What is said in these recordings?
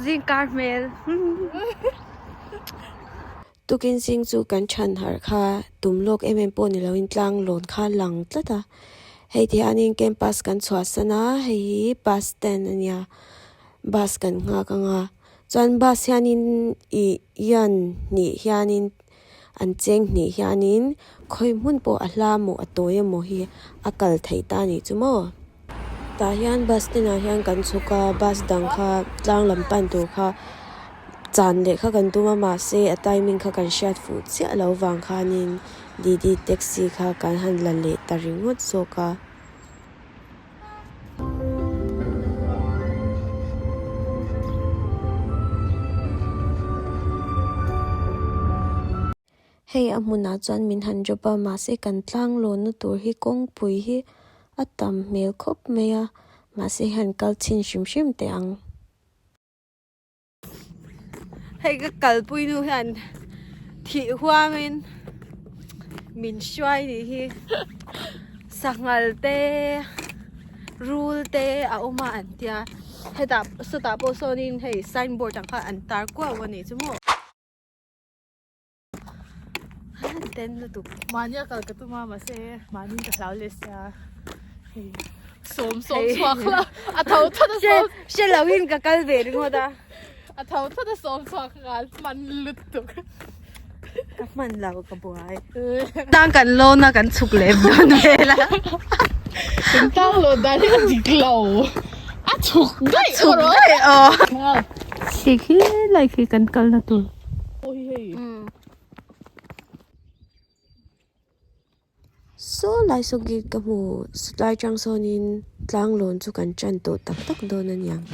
Zingkar hmel. Tukin zing chu kan chhan harh kha tum lawk em em pawh ni loin tlang lawn kha lang tlat a. Hei ti hianin campus kan chhuahsan a, hei hi bus stand a nia, bus kan nghak ang a. Chuan bus hianin ih ian hnih hianin an cheng hnih hianin khawi hmun pawh a hla maw a tawi emaw hi a kal theih ta a nih chu maw. Tah hian bus stand ah hian kan chhuk a bus dang kha tlang lam pan tur kha chan leh kha kan tum a mahse a timing kha kan hriat fuh chiah loh vang khanin Didi taxi kha kan han la leh ta ringawt zawk a. Hei a hmunah chuan min han drop a mahse kan tlang lawnna tur hi kawngpui hi a tam hmel khawp mai a mahse han kal chhin hrim hrim teh ang. Hei ka kalpui nu hian thih huamin min hruai nih hi sanghal te rul te a awm a an tia hetah sawtah pawh sawnin hei signboard ang kha an tar kuau a nih chu maw. Ten lutuk. Mahni a kal ka tum a mahse mahni ka hlau leh sia hei sawm sawm chhuak la a tho that a sawm hre lo in ka kal ve ringawt a a tho that a sawm chhuak nghal hman lutuk ka hman lo ka buai tang kan lawn a kan chhuk leh dawn vel a kan tang lawn dan hi a dik lo a chhuk daih chhuk daih aw khi khi lai khi kan kal na tur Saw lai saw gate ka hmu satlai tang sawnin tlang lawn chu kan tan tawh tak tak dawn a niang.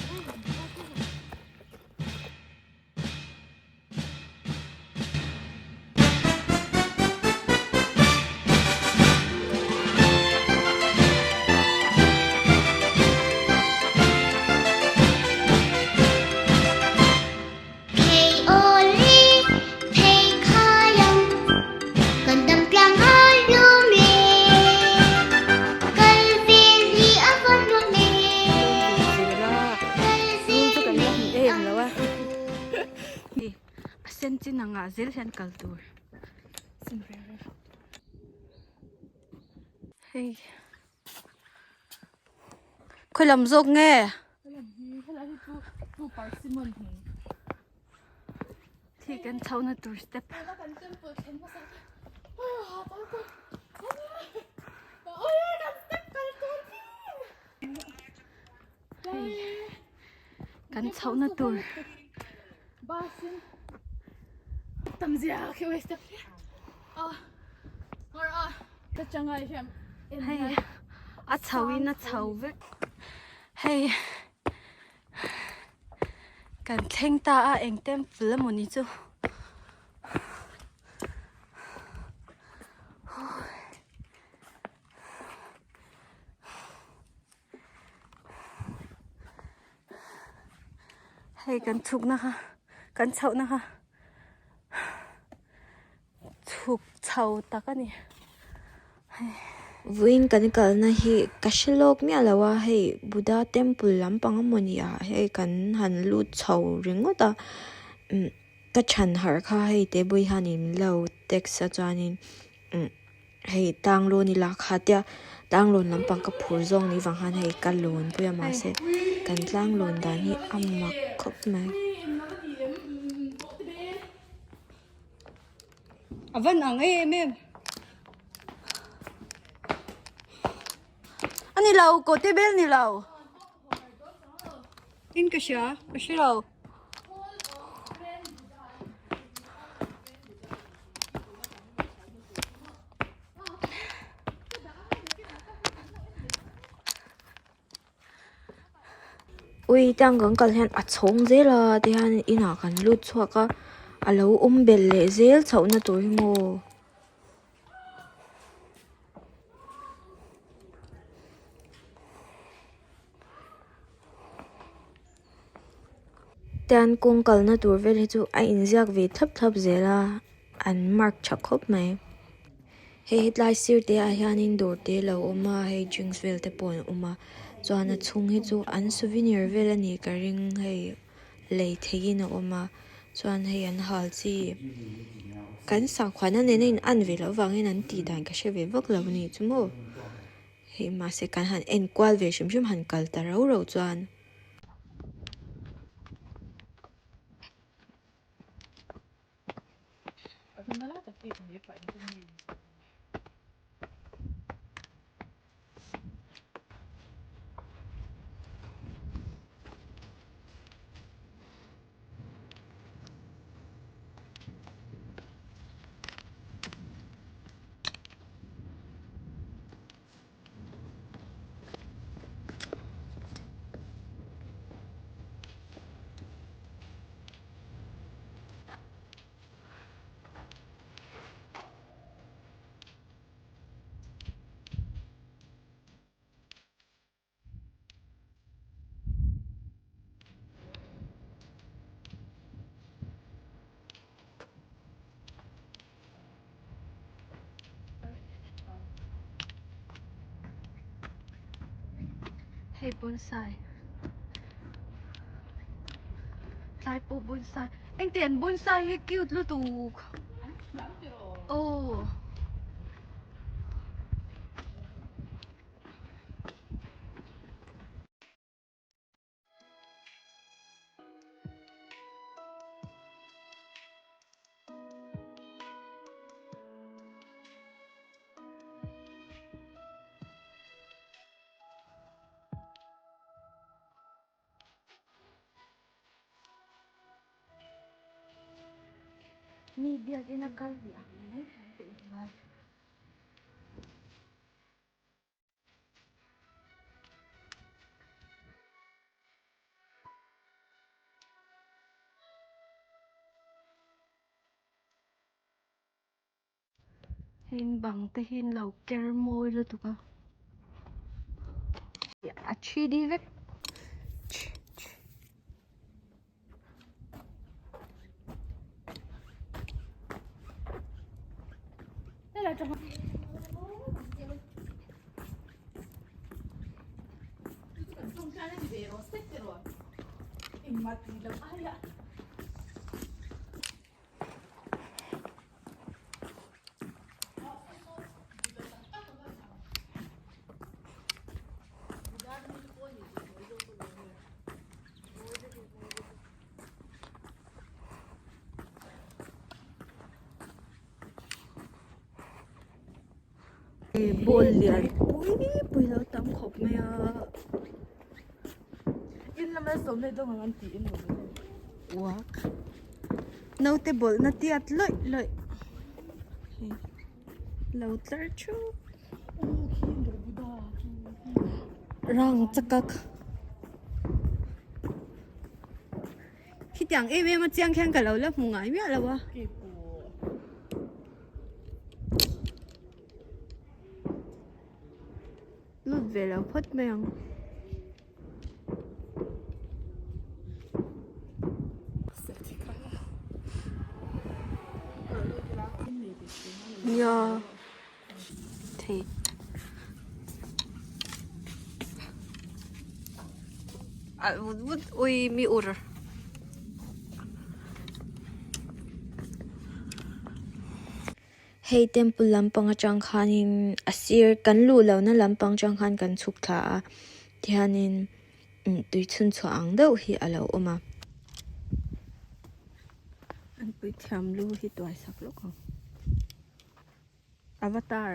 A sen chin angah zel hian kal tur hei khawi lam zawk nge khi kan chho na tur step hei kan chho na tur hei a chho in a chho vek hei kan thleng ta a eng temple emaw ni chu. Hei kan chhuk na kha kan chhoh na kha chhuk chho tak a ni hei. Vawiin kan kalna hi ka hre lawk miah lo a hei Buddha temple lampang emaw ni ah hei kan han lut chho ringawt a umm ka chhan harh kha hei tebui hianin min lo text a chuanin umm. Hei tang lawn ila kha tia tlang lawn lampang ka phur zawng ni vang khan hei ka lawn pui a mahse kan tlang lawn dan hi a mak khawp mai. A van ang em em. A ni lo kaw te bel ni lo. In ka hria ka hre lo. Ui tang kan kal hian a chhawng zel a tihian inah kan lut chhuak a a lo awm belh leh zel chhohna tur hi maw. Tian kawng kalna tur vel hi chu a inziak ve thlap thlap zel a an mark tha khawp mai. Hei hetlai sir te ah hianin dawr te lo awm a hei drinks vel te pawh an awm a chuan a chhung hi chu an souvenir vel a nih ka ring hei. Lei theihin a awm a chuan hei an hal chi kan sakhuana nena in an ve loh avangin an tih dan ka hre ve vak lo a ni chu maw hei mahse kan han en kual ve hrim hrim han kal ta rau rau chuan. Hei bonsai tlai pawh bonsai engti an bonsai hi cute lutuk aw. Mi biakinn a kal ve ang mai kan tih ngai. Heng bang te hi an lo ker mawi lutuk a a 3D vek. Ball lian pui pui lo tam khawp mai a. Uak naute bawlhna tiat lawih lawih lo tlar thup rang chakak khitiang em em a chiang khian ka lo la hmu ngai miah lo a. Lut ve lo phawt mai ang. Nia thei ah vut vut ui mi ur. Hei temple lampang atang khanin a sir kan luh lohna lampang atang khan kan chhuk thla a tihianin tui chhun chhuah ang deuh hi a lo awm a. An puithiam lu hi tuai sak lawk ang. Avatar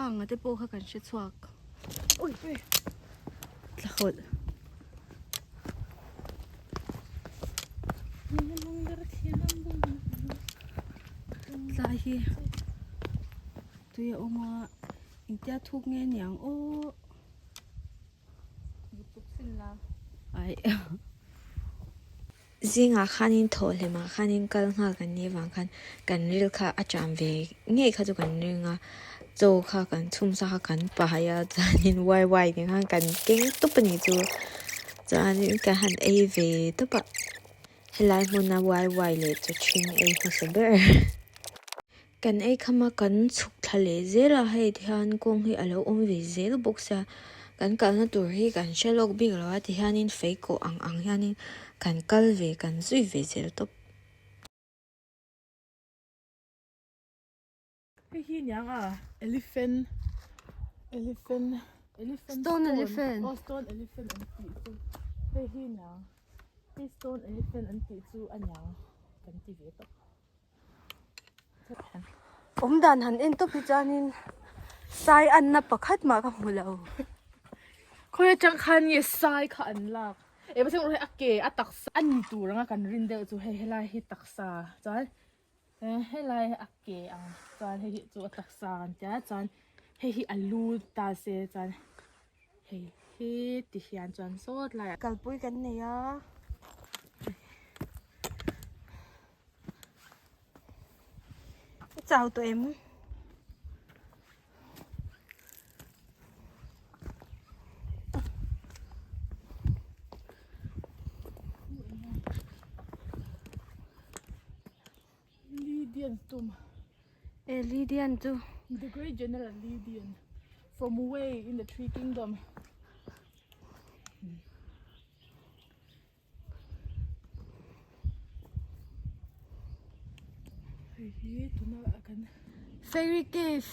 ang a te pawh kha kan hre chhuak. Ui tla hawlh. Tlai hi tui a awm a engtia thuk nge niang aw ai Zingah khanin thawhhlimah khanin kal nghal kan nih avang khan kan ril kha a cham ve ngei kha chu kan ring a chaw kha kan chhum sa kha kan pai a chuanin wai wai nen khan kan keng tawp a ni chu chuanin kan han ei ve tawp a helai hmuna wai wai leh chaw ṭhing ei hmasa ber. Kan ei kham a kan chhuk thla leh zel a hei tihian kawng hi a lo awm ve zel bawk sia kan kalna tur hi kan hre lawk bik lo a tihianin fei kawh ang ang hianin. kan kal ve kan zui ve zel tawp. Hei hi niang a elephant elephant elephant Stone elephant. Oh stone elephant an tih chu hei hi niang hei stone elephant an tih chu a niang kan ti ve tawp. Awm dan han en tawp hi chuanin sai anna pakhat mah ka hmu lo. Khawi atang khan nge sai kha an lak eh mahse hei a ke a taksa a ni tur anga kan rin deuh chu hei helai hi taksa chuan helai hi a ke ang chuan hei hi chu a taksa an tia chuan hei hi a lu ta se chuan hei hi ti hian chuan sawt laiah kalpui kan nei a. Chau tawh em? Lydian tum. E Lydian chu. The great general Lydian from Wei in the Three Kingdom. Fairy cave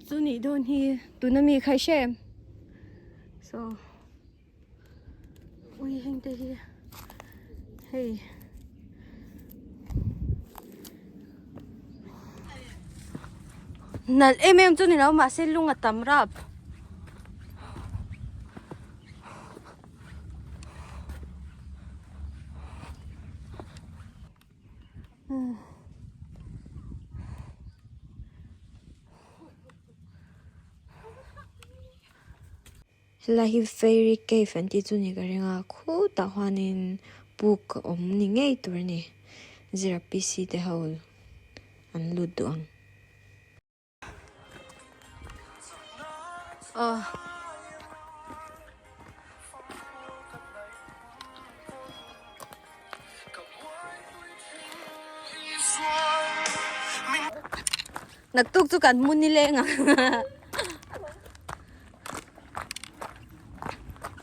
chu nih dawn hi tuna mi kha i hre em so ui heng te hi hei nalh em em chu ni lo mahse lung a tam rap. Helai hi fairy cave an tih chu ni ka ring a khutah huanin puk a awm ni ngei tur a ni zira PC te ho an lut duh ang. Aw. Naktuk chu kan hmun nileng ang.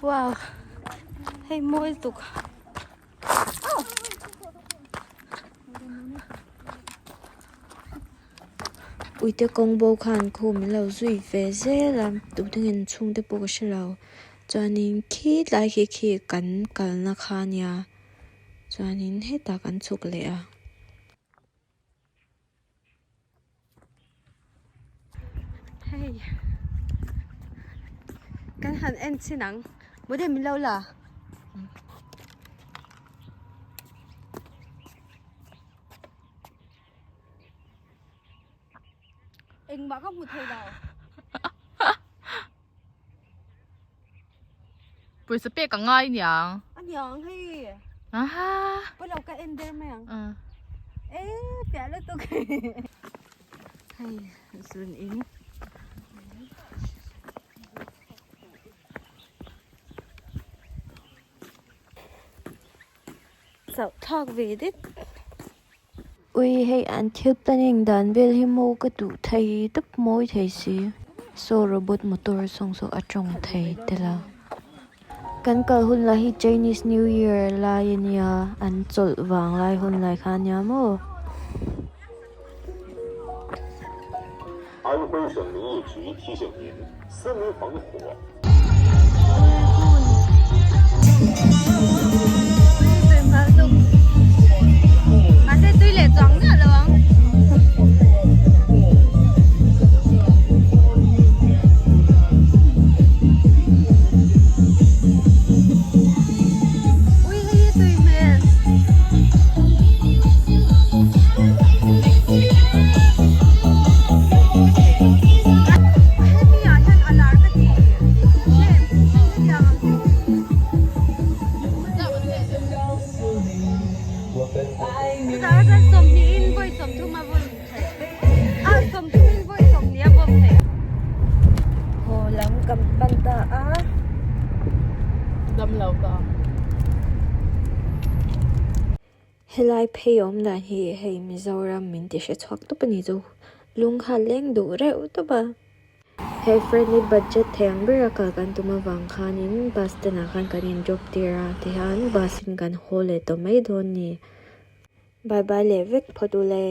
Wow. Hei mawi tuk. Uite kawng bo khan khu min lo zui ve zel a tute nge chhungte pawh ka hre lo chuanin khi tlai khi khi kan kalna kha a nia chuanin hetah kan chhuk leh a. Hei kan han en chin ang mawde min lo la. Engmah ka hmu thei lo. Pawisa pek a ngai niang. A niang hei. Aha. Pawilo ka en der mai ang. E piah lutuk. Hei zun in. Chauh thlak ve det. Ui hei an thil planning dan vel hi maw ka duh thei tawp mawi thei si. Saw robot motor sawng saw a tawng thei tel a. Kan kal hun lai hi Chinese New Year lai a nia an chawlh vang lai hun lai kha a nia maw. Haw lam kan pan ta a. Dam lo ka. Helai phei awm dan hi hei Mizoram min ti hre chhuak tawp a ni chu. Lung kha leng duh reuh tawp a. Hei friendly budget thei ang bera kal kan tum avang khanin bus stand ah khan kan in drop tir a tihian bus in kan haw leh tawh mai dawn ni. Bye bye leh vek phawt ule.